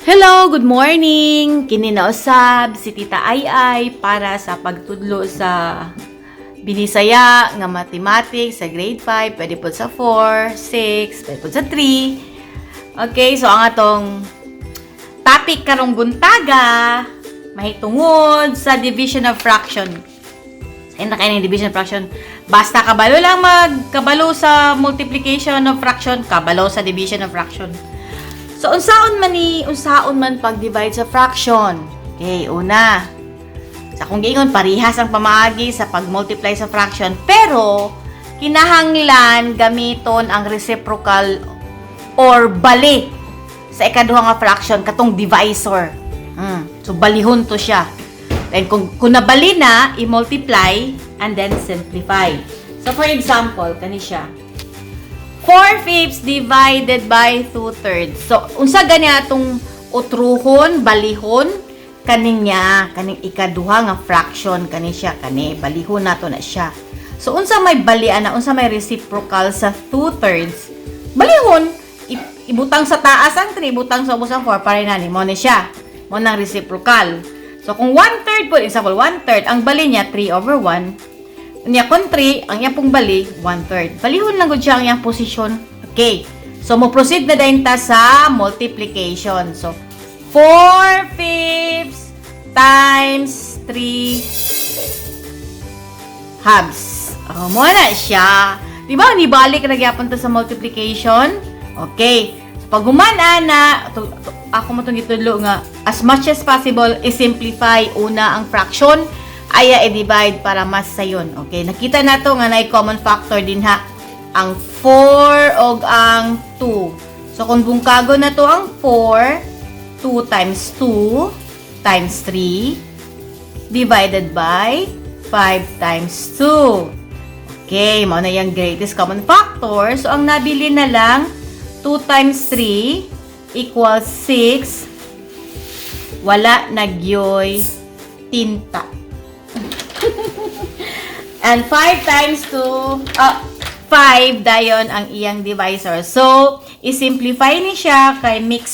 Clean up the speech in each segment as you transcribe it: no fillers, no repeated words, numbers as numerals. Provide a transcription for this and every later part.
Hello, good morning! Kini na usab si Tita Ai Ai para sa pagtudlo sa Binisaya nga mathematics sa grade 5, pwede po sa 4, 6, pwede po sa 3. Okay, so ang atong topic karong buntaga mahitungod sa division of fraction. Sa na kayo ng division of fraction. Basta kabalo lang magkabalo sa multiplication of fraction, kabalo sa division of fraction. So, unsaon man ni, unsaon man pag-divide sa fraction? Okay, una. Sa akong giingon, parihas ang pamaagi sa pag-multiply sa fraction, pero kinahanglan gamiton ang reciprocal or bali sa ikaduha nga fraction katong divisor. So balihon to siya. Then kung nabali na, i-multiply and then simplify. So for example, kani siya. 4 fifths divided by 2 thirds. So, unsa gani atong utruhon, balihon, kaning niya, kaning ikaduha nga fraction, kani siya, kani, balihon nato na siya. So, unsa may balian na, unsa may reciprocal sa 2 thirds, balihon, ibutang sa taas ang 3, ibutang sa ubos ang 4, para na ni, mo ni siya. Mo nang reciprocal. So, kung 1 third po, example, 1 third, ang bali niya, 3 over 1, niya kung 3, ang iyang pong bali, 1 third. Balihon lang gud siya ang iyang posisyon. Okay. So, mo proceed na din ta sa multiplication. So, 4 fifths times 3 halves. Oh, mo na siya. Di ba, nibalik na gyapon ta sa multiplication? Okay. So, pag human ana, ako mo itong gitudlo nga, as much as possible, i-simplify una ang fraction, aya i-divide para mas sayon. Okay, nakita na to nga naay common factor din ha. Ang 4 og ang 2. So, kung bungkago na to ang 4, 2 times 2 times 3 divided by 5 times 2. Okay, mao na yung greatest common factor. So, ang nabili na lang, 2 times 3 equals 6. Wala na gyoy tinta. And 5 times 2, 5 dayon ang iyang divisor. So, i-simplify ni siya kay mix,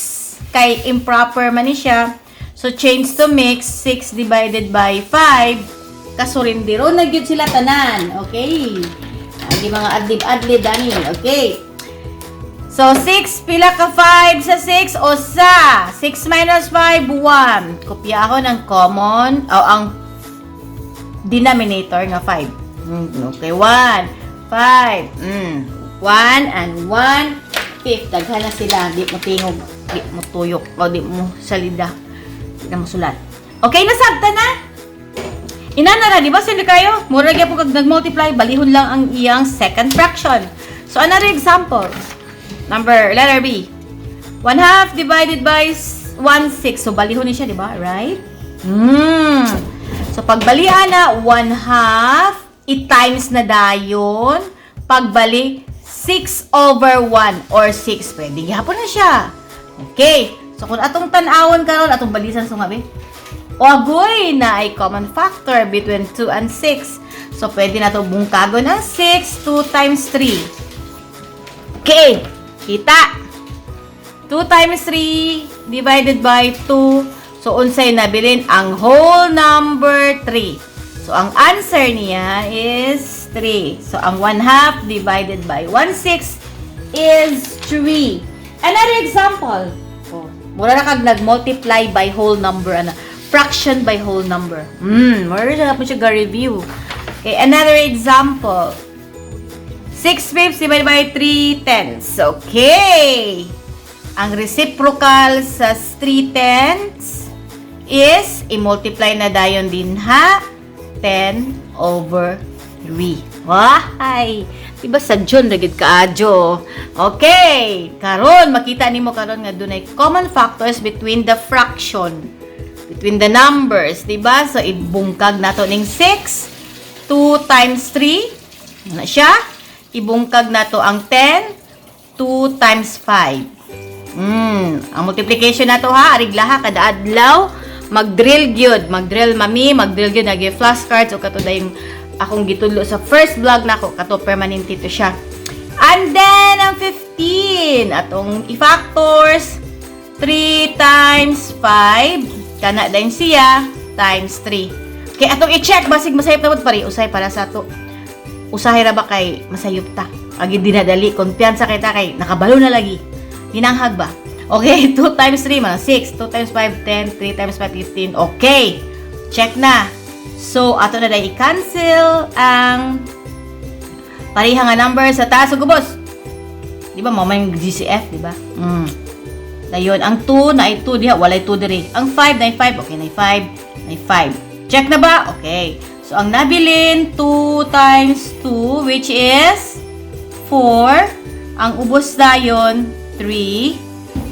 kay improper man ni siya. So, change to mix, 6 divided by 5. Kasurindiro na gyud sila tanan. Okay. Ang mga adlib-adlib dani. Okay. So, 6, pila ka 5 sa 6 o sa 6 minus 5, 1. Kopya ako ng common, o ang denominator nga 5. Okay, 1, 5, 1 and 1 fifth. Daghan na sila. Di mo tingog, di mo tuyok, o di mo salida. Di na mo sulat. Okay, nasabta na. Inana ra, di ba sila kayo? Mura gyud po kag nag-multiply, balihon lang ang iyang second fraction. So, another example. Number, letter B. 1 half divided by 1 6. So, balihon ni siya, di ba? Right? So, pagbalian na, 1 half, i-times na dayon. Pagbali, 6 over 1 or 6. Pwede gihapon na siya. Okay. So, kung atong tan-awon karon, atong balisan sa nga, be. O agoy na ay common factor between 2 and 6. So, pwede na ito bungkagon ang 6, 2 times 3. Okay. Kita. 2 times 3 divided by 2. So, unsay nabilin? Ang whole number 3. So, ang answer niya is 3. So, ang 1 half divided by 1 6 is 3. Another example. Oh, mura na kag nag-multiply by whole number. Ano, fraction by whole number. Mura siya po siya ga-review. Okay, another example. 6 fifths divided by 3 tenths. Okay. Ang reciprocal sa 3 tenths is, i-multiply na dayon din ha, 10 over 3. Why? Diba sa John, ra gid kaadyo? Okay. Karon, makita nimo karon nga dunay common factors between the fraction, between the numbers, diba? So, ibungkag nato ning 6, 2 times 3, ano siya? Ibungkag nato ang 10, 2 times 5. Ang multiplication nato ha, ariglaha kada adlaw, mag-drill gyud, mag-drill mami, mag-drill gyud nagi flashcards o kato dayong akong gitudlo sa first vlog nako, kato permanente to siya. And then ang 15 atong i-factors. 3 times 5, kana din siya, times 3. Okay, atong i-check, basig masayop na pare, usay para sa ato. Usahay ra ba kay masayop ta. Agi dinadali, kumpiyansa kay ta kay nakabalo na lagi. Hinanghag ba? Okay, 2 times 3, mga 6. 2 times 5, 10. 3 times 5, 15. Okay, check na. So, ato na dahil i-cancel ang pareha nga number sa taas ug ubos. Di ba, mao may GCF, di ba? Dayon, ang 2 na 2 diha, walay 2 diri. Ang 5 na 5, okay, na 5, na 5. Check na ba? Okay. So, ang nabilin, 2 times 2, which is 4. Ang ubos dayon, 3.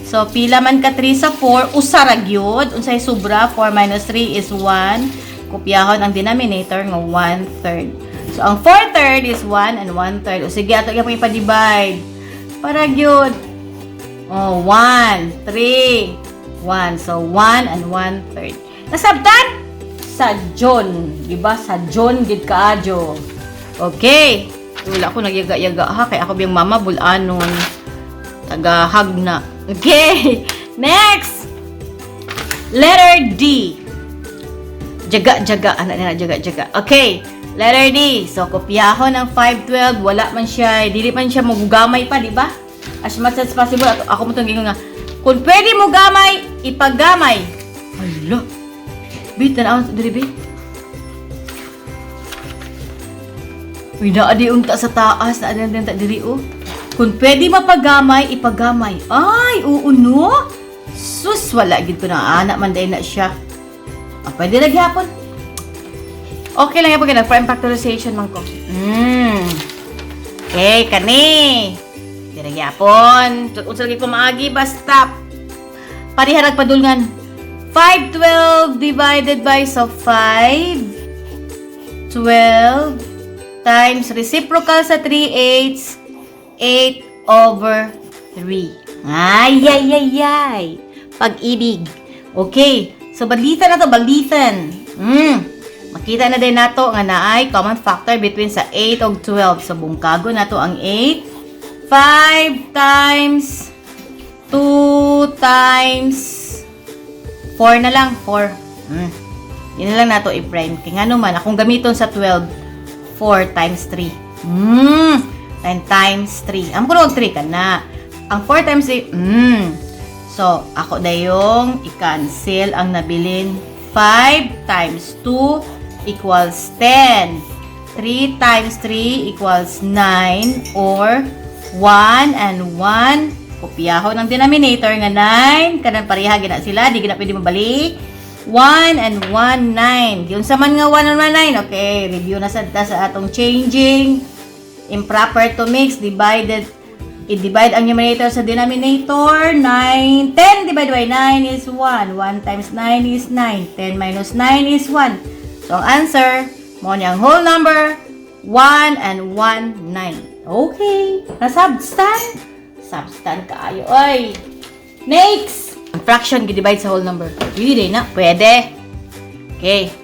So, pila man ka 3 sa 4, usa ra gyud. Unsay sobra? 4 minus 3 is 1. Kopyahon ang denominator nga 1/3. So, ang 4/3 is 1 and 1/3. O sige, ato gyapon ipa-divide. Para gyud. Oh, 1, 3, 1. So, 1 and 1/3. Nasabtan? Sa John. Diba? Sa John gid kaayo. Okay. Wala ko nagyaga-yaga ha. Kay ako biyang mama bulanon. Tagahag na. Okay. Next. Letter D. Jaga-jaga. Anak nila, jaga-jaga. Okay. Letter D. So, kopyahon ang 512. Wala man siya. Dili man siya magugamay pa, di ba? As much as possible. Ako mo itong gingon nga. Kung pwede mo gamay, ipagamay. Hala. Bi, tanaw sa diri, bi. Uy, naa di unta sa taas, naa di unta diri oh. Kung pwede mapagamay, ipagamay. Ay, oo no. Sus, wala gid ko na anak man dahil na siya. Ah, pwede lagi hapon. Okay lang yapon prime factorization man ko. Okay, kani. Dire gyapon. Unsa lagi ko maagi basta pariharag padulngan. 512 divided by, so 5 12 times reciprocal sa 3 eighths, 8 over 3. Ay, ay, ay, ay. Pag-ibig. Okay. So, balitan na to, balitan. Makita na din nato nga naay common factor between sa 8 ug 12. So, bungkago nato ang 8. 5 times 2 times 4 na lang, 4. Yun na lang nato i-prime. Kaya nga naman, akong gamiton sa 12, 4 times 3. 10 times 3. Ang ko 3 ka na. Ang 4 times 3, So, ako dayong i-cancel ang nabilin. 5 times 2 equals 10. 3 times 3 equals 9 or 1 and 1. Kopyahon ang denominator nga 9. Kanang pareha gina sila, di gina pwede mabalik. 1 and 1, 9. Giunsa man nga 1 and 1, 9. Okay, review na sad ta sa atong changing. Improper to mix, divided, i-divide ang numerator sa denominator. 9, 10 divided by 9 is 1. 1 times 9 is 9. 10 minus 9 is 1. So, ang answer, mao ni ang whole number, 1 and 1, 9. Okay. Nasabstan? Substan kaayo. Oy. Next! Ang fraction, gi-divide sa whole number. Pwede na. Pwede. Okay.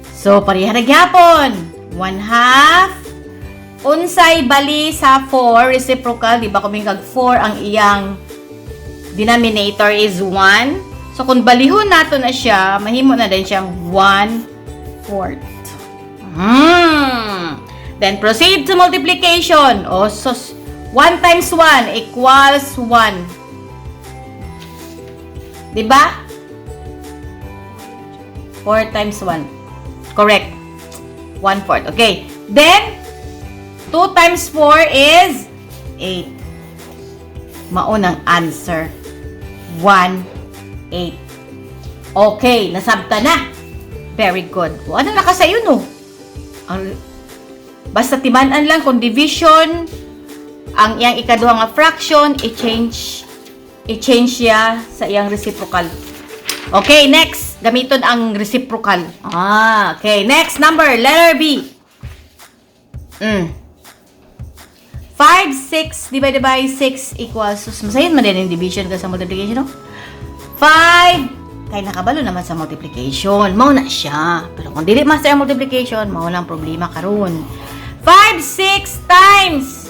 So, pareha na gyapon. 1/2. Unsay bali sa 4, reciprocal, di ba kung kag 4 ang iyang denominator is 1. So, kung balihon nato na siya, mahimo na din siyang 1/4. Then, proceed to multiplication. O, so, 1 times 1 equals 1. Di ba? 4 times 1. Correct. 1/4. Okay. Then, 2 times 4 is 8. Maunang answer. 1, 8. Okay, nasabta na. Very good. O, ano na ka sa iyo, no? Ang, basta timan-an lang kung division, ang iyang ikaduha nga fraction, i-change siya sa iyang reciprocal. Okay, next. Gamiton ang reciprocal. Ah, okay. Next number, letter B. 5, 6 divided by 6 equals, sus, masayin man din yung division ka sa multiplication, no? 5, kay nakabalo naman sa multiplication. Mao na siya. Pero kung dili master ang multiplication, mao lang problema karon. 5, 6 times,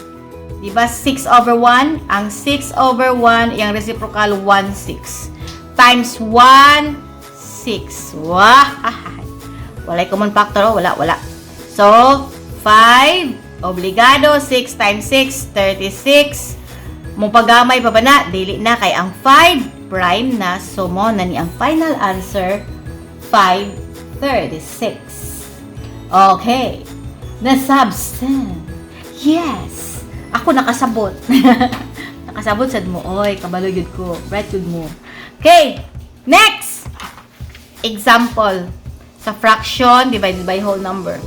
di ba 6 over 1? Ang 6 over 1, iyang reciprocal 1, 6. Times 1, 6. Wah! Walay common factor, oh. Wala, wala. So, 5, obligado, 6 times 6, 36. Mo pagamay pa ba na? Dili na kay ang 5 prime na. So, mao na ni ang final answer, 536. Okay. Nasabtan. Yes. Ako nakasabot. Nakasabot sad mo. Oy, kabalo gyud ko. Right gyud mo. Okay. Next. Example. Sa fraction divided by whole number.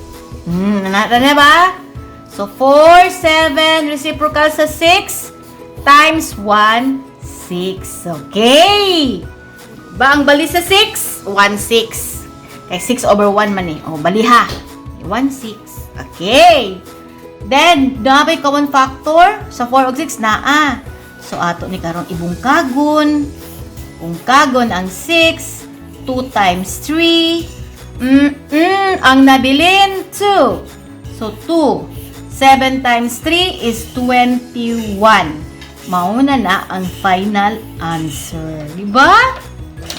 Na ba? So, 4, 7, reciprocal sa 6, times 1, 6. Okay. Ba ang bali sa 6? 1, 6. Kay 6 over 1 man eh. O, baliha. 1, 6. Okay. Then, naa bay common factor sa 4 ug 6? Naa. So, ato ni karon ibungkagon. Bungkagon ang 6. 2 times 3. Ang nabilin, 2. So, 2. 7 times 3 is 21. Mauna na ang final answer. Di ba?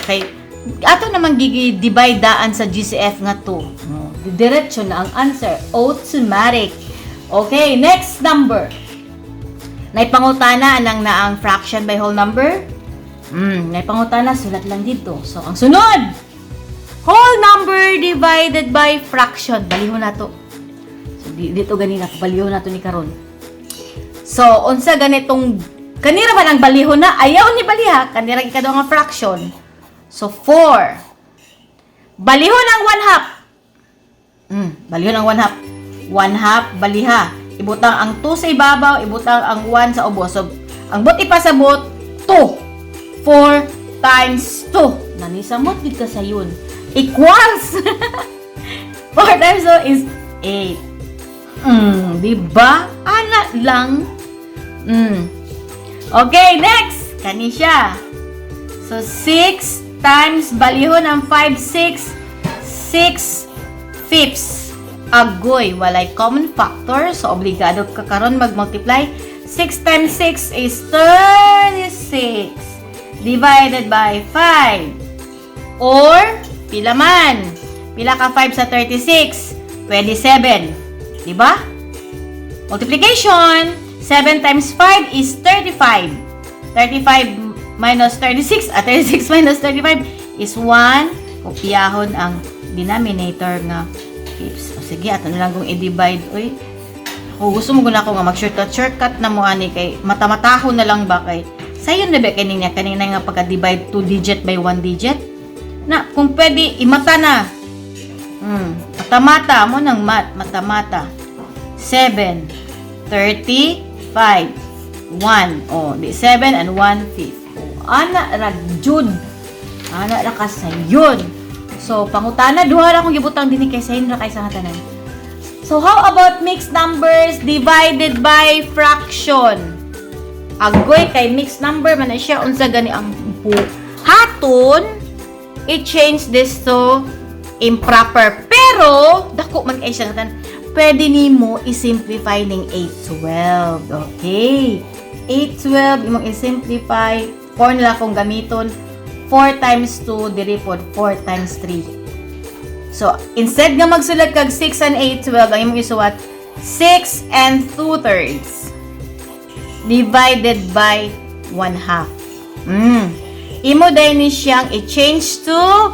Okay. Ato naman gigi-divide daan sa GCF nga 2. No, diretso na ang answer. Automatic. Okay, next number. Naipangutana nang naang fraction by whole number? Naipangutana, sulat lang dito. So, ang sunod, whole number divided by fraction. Balihon na to. So, dito ganina, balihon na to ni karon. So, unsa ganitong kanira man ang balihon na, ayaw ni baliha, kanira ikaduha nga fraction. So, 4. Balihon ang 1 half. Balihon ang 1 half. 1 half, baliha. Ibutang ang 2 sa ibabaw, ibutang ang 1 sa ubos. So, ang buot ipasabot, 2. 4 times 2. Nanisamot gid ka sayon. Equals! 4 times 2 is 8. Di ba? Ana lang. Okay, next. Kani siya. So, 6 times balihon ang 5, 6, 6 fifths. Agoy, walay common factor. So, obligado ka karon mag-multiply. 6 times 6 is 36 divided by 5. Or, pila man? Pila ka 5 sa 36? 27. Diba? Multiplication. 7 times 5 is 35. 35 minus 36, 36 minus 35 is 1. Kopyahon ang denominator nga fifths. O sige, ato na lang kung i-divide. Uy, kung gusto mo guna ako nga mag-shortcut, shortcut na mo ani kay matamatahon na lang ba kay sayon na ba kanina kanina nga pagka-divide 2 digit by 1 digit? Na, kung pwede, imata na. Matamata mo ng mat, matamata. 7, 35, 1. Oh, di 7 and 1 fifth. Oh, ana ra jud. Ana ra ka sayon. So, pangutana, duha ra akong gibutang dinhi kay sayon ra kay sa tanan. So, how about mixed numbers divided by fraction? Agoy kay mixed number man na siya, unsa gani ang buhaton? I-change this to improper. Pero dako man kay siya tanan. Pwede nimo i-simplify ning 812. Okay. 812 imong i-simplify. 4 nila akong gamiton. 4 times 2 diri pod 4 times 3. So, instead nga magsulat kag 6 and 8, 12, ang imong isuwat, 6 and 2 thirds divided by 1 half. Imo dayon ni siyang i-change to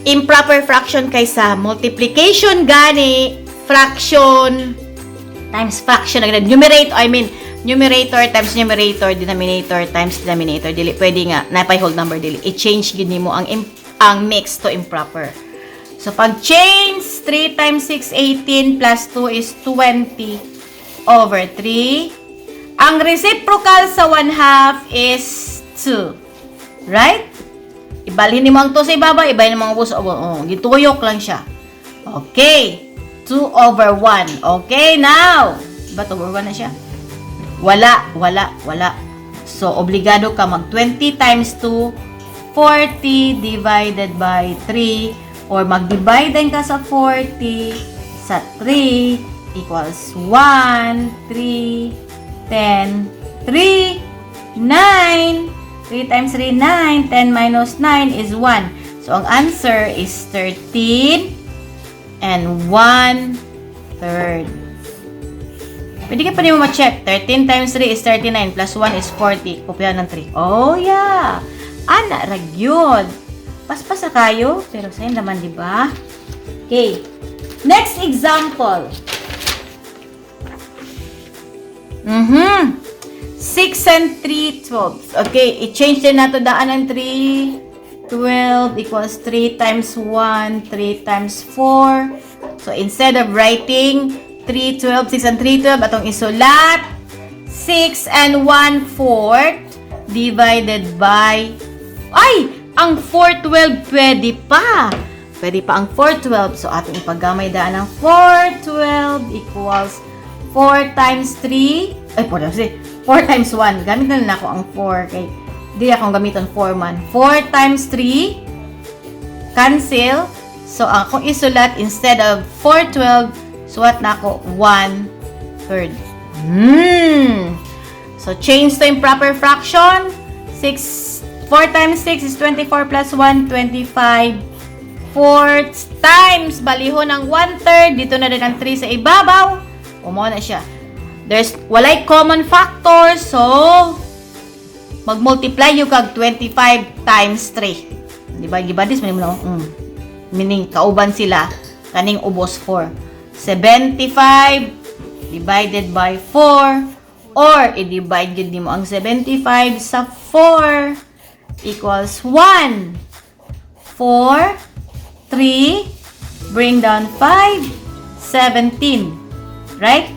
improper fraction kaysa multiplication gani, fraction times fraction agad. Numerator, I mean, numerator times numerator, denominator times denominator. Dili pwede nga napay whole number, dili. I-change gid nimo ang mix to improper. So pag change, 3 times 6, 18 plus 2 is 20 over 3. Ang reciprocal sa 1 half is 2. Right? Ibalhin nimo ang 2 sa ibaba, ibalhin mo ang ubos. Oh, gituyok lang siya. Okay. 2 over 1. Okay, now. Ba, 2 over 1 na siya? Wala, wala, wala. So, obligado ka mag 20 times 2, 40 divided by 3, or mag-divide din ka sa 40 sa 3 equals 1, 3, 10, 3, 9. 3 times 3, 9. 10 minus 9 is 1. So, ang answer is 13 and 1 third. Pwede ka pa nimo ma-check. 13 times 3 is 39 plus 1 is 40. Kopya ng 3. Oh, yeah. Ana, ra gyud. Paspas na kayo. Pero same naman, di ba? Okay. Next example. 6 and 3 12. Okay, i-change din nato daan ang 3. 12 equals 3 times 1, 3 times 4. So, instead of writing 3, 12, 6 and 3, 12, atong isulat 6 and 1 fourth divided by, ay! Ang 4, 12 pwede pa! Pwede pa ang 4, 12. So, atong ipagamay daan ang 4, 12 equals 4 times 3. Ay, 4 times 3. 4 times 1. Gamit na lang ako ang 4. Kay, di akong gamiton 4 man. 4 times 3. Cancel. So, ang akong isulat, instead of 4, 12, suwat na ako 1 third. So, change to improper fraction. 6, 4 times 6 is 24 plus 1, 25 fourths times balihon ang 1 third. Dito na rin ang 3 sa ibabaw. Umo na siya. There's walay common factor, so mag-multiply yung kag 25 times 3. Di ba? Gibadis man mo, no? Meaning, kauban sila kaning ubos 4. 75 divided by 4 or i-divide gyud nimo ang 75 sa 4 equals 1. 4, 3, bring down 5, 17. Right?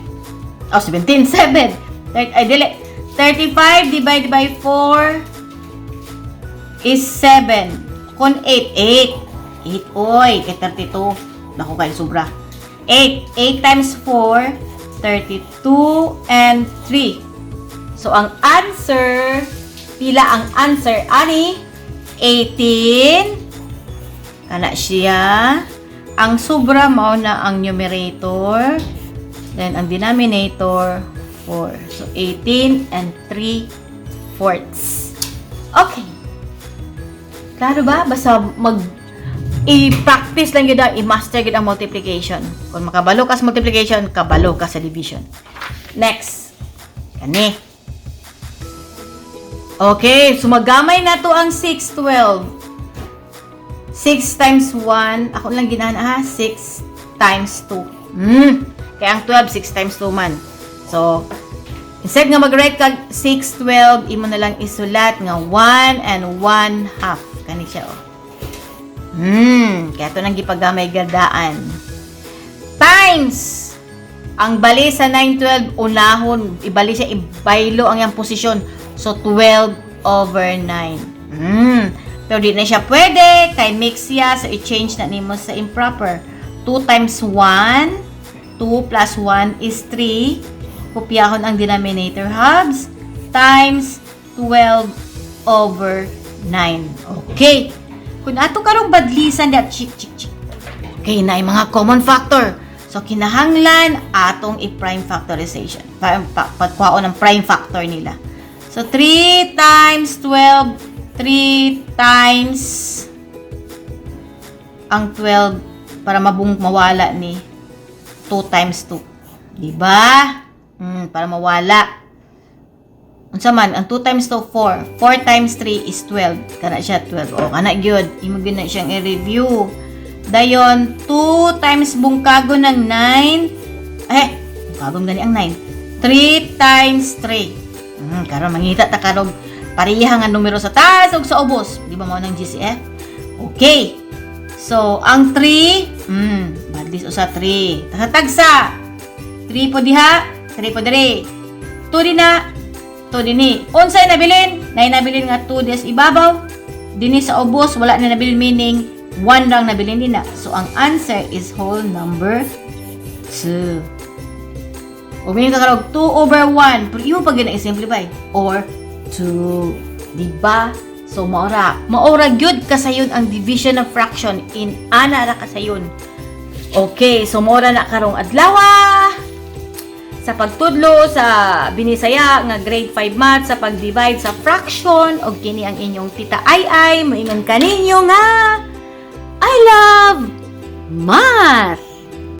Oh, 17, 7. Ay, dili. 35 divided by 4 is 7. Kung 8, 8. 8, oy. Kay 32. Naku, kay sobra. 8. 8 times 4, 32 and 3. So, ang answer, pila ang answer, ani? 18. Kana siya. Ang sobra mao na ang numerator. Then, ang denominator, 4. So, 18 and 3 fourths. Okay. Klaro ba? Basta i-practice lang yun, i-master yun ang multiplication. Kung makabalo ka sa multiplication, kabalo ka sa division. Next. Kani. Okay, sumagamay na to ang 6, 12. 6 times 1, ako lang ginahan ha, 6 times 2. Kaya ang 12, 6 times 2 man. So, instead nga mag-write kag 6, 12, imo na lang isulat nga 1 and 1 half. Kani siya, oh. Kaya ito nang gipagamay gardaan. Times! Ang bali sa 9, 12, unahon, ibali siya, ibaylo ang iyang posisyon. So, 12 over 9. Pero di na siya pwede, kay mix siya, so i-change na nimo sa improper. 2 times 1, 2 plus 1 is 3. Kopyahon ang denominator halves, times 12 over 9. Okay. Kung ato karong badlisan that chik chik chik. Okay na yung mga common factor. So kinahanglan atong i-prime factorization. Pagkuhaon ng prime factor nila. So 3 times 12, 3 times ang 12 para mabung mawala ni 2 times 2. Di ba? Para mawala. Unsa man, ang 2 times 2, 4. 4 times 3 is 12. Kana siya, 12. O, kana gyud. Imo gyud na siyang i-review. Dayon, 2 times bungkago ng 9. Eh, bungkago gani ang 9. 3 times 3. Karon mangita ta karong pareha nga numero sa taas ug sa ubos. Di ba mao ng GCF? Okay. So, ang 3, badlis usa 3. Tagsa. 3 po diha, 3 po diri. 2 din na, 2 dinhi. Unsay nabilin? Nay nabilin nga 2 des ibabaw. Dinhi sa ubos wala na nabilin, meaning 1 lang nabilin din na. So, ang answer is whole number 2. O meaning ka karog 2 over 1. Pero imo pa gina i-simplify. Or 2. Diba? So, maora. Maora gyud kasayon ang division of fraction in ana ra kasayon. Okay, so maora na karong adlaw. Sa pagtudlo sa Binisaya nga grade 5 math sa pag-divide sa fraction. Og kini ang inyong Tita Ay Ay, moingon kaninyo nga